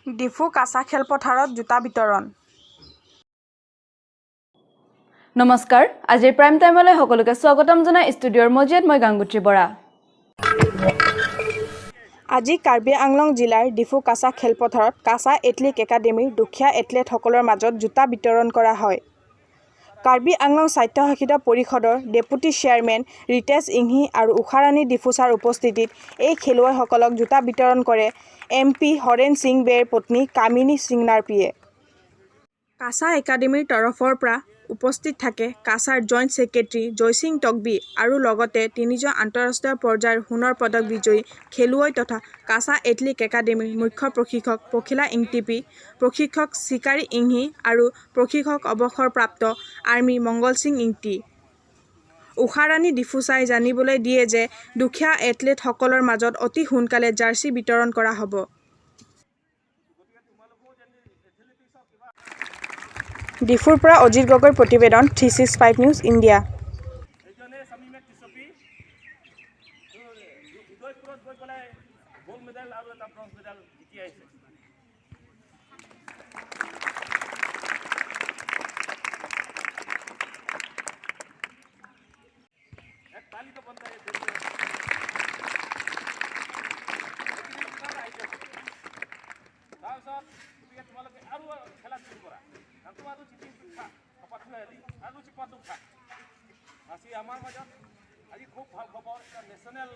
ডিফু কাছা খেলপথাৰত জোতা বিতৰণ। নমস্কাৰ, আজিৰ প্ৰাইম টাইমলৈ সকলোকে স্বাগতম জনাই ষ্টুডিঅ'ৰ মজিয়াত মই গাংগুত্ৰী বৰা। আজি কাৰ্বি আংলং জিলাৰ ডিফু কাছা খেলপথাৰত কাছা এথলেটিক একাডেমীৰ দুখীয়া এথলেটসকলৰ মাজত জোতা বিতৰণ কৰা হয়। কাৰ্বি আংলং স্বায়ত্তশাসিত পৰিষদৰ ডেপুটি চেয়াৰমেন ৰিতেশ ইংহি আৰু ঊষাৰাণী ডিফুচাৰ উপস্থিতিত এই খেলুৱৈসকলক জোতা বিতৰণ কৰে এম পি হৰেণ সিং বেৰ পত্নী কামিনী সিংনাৰপিয়ে। কাছা একাডেমীৰ তৰফৰ পৰা উপস্থিত থাকে কাছাৰ জইণ্ট ছেক্ৰেটাৰী জয়সিং টকবি আৰু লগতে তিনিজন আন্তঃৰাষ্ট্ৰীয় পৰ্যায়ৰ সোণৰ পদক বিজয়ী খেলুৱৈ তথা কাছা এথলেটিক একাডেমীৰ মুখ্য প্ৰশিক্ষক পখিলা ইংটিপি, প্ৰশিক্ষক চিকাৰী ইংহি আৰু প্ৰশিক্ষক অৱসৰপ্ৰাপ্ত আৰ্মী মংগল সিং ইংটি। ঊষাৰাণী ডিফুচাই জানিবলৈ দিয়ে যে দুখীয়া এথলেটসকলৰ মাজত অতি সোনকালে জাৰ্চি বিতৰণ কৰা হ'ব। ডিফুৰ পৰা অজিত গগৈৰ প্ৰতিবেদন, 365 নিউজ ইণ্ডিয়া। এইজনে শামীমে টিচপি উদয়পুৰত গৈ পেলাই গ'ল্ড মেডেল আৰু এটা ব্ৰঞ্জ মেডেল জিকি আহিছে। এক ताली तो बनता है। তাৰপিছত গতিকে তোমালোকে আৰু খেলা শুৰু কৰা আৰু তোমাৰো চিটি খা কপাত দি আৰু চিপাটো খা। আজি আমাৰ মাজত আজি খুব ভাল খবৰ, এটা নেশ্যনেল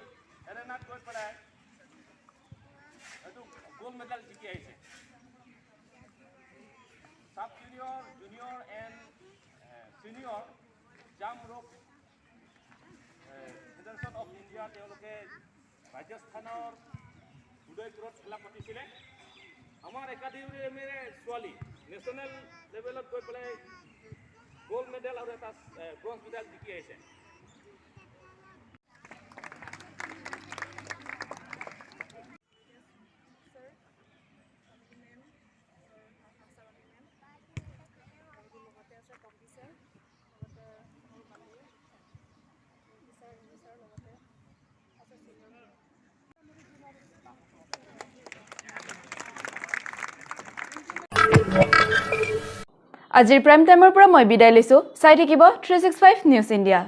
এৰেনাত গৈ পেলাই এইটো গ'ল্ড মেডেল জিকি আহিছে। Sub junior, junior and senior jump rope federation of India, তেওঁলোকে ৰাজস্থানৰ উদয়পুৰত খেলা পাতিছিলে। আমাৰ একাডেমীৰে ছোৱালী নেশ্যনেল লেভেলত গৈ পেলাই গ'ল্ড মেডেল আৰু এটা ব্ৰঞ্জ মেডেল জিকি আহিছে। লগতে আছে পম্পী ছাৰ, লগতে মোৰ বান্ধৱী ৰিংকি ছাৰ, ৰিমি ছাৰ, লগতে আছে ছিনিয়ৰ। আজিৰ প্ৰাইম টাইমৰ পৰা মই বিদায় লৈছোঁ। চাই থাকিব 365 নিউজ ইণ্ডিয়া।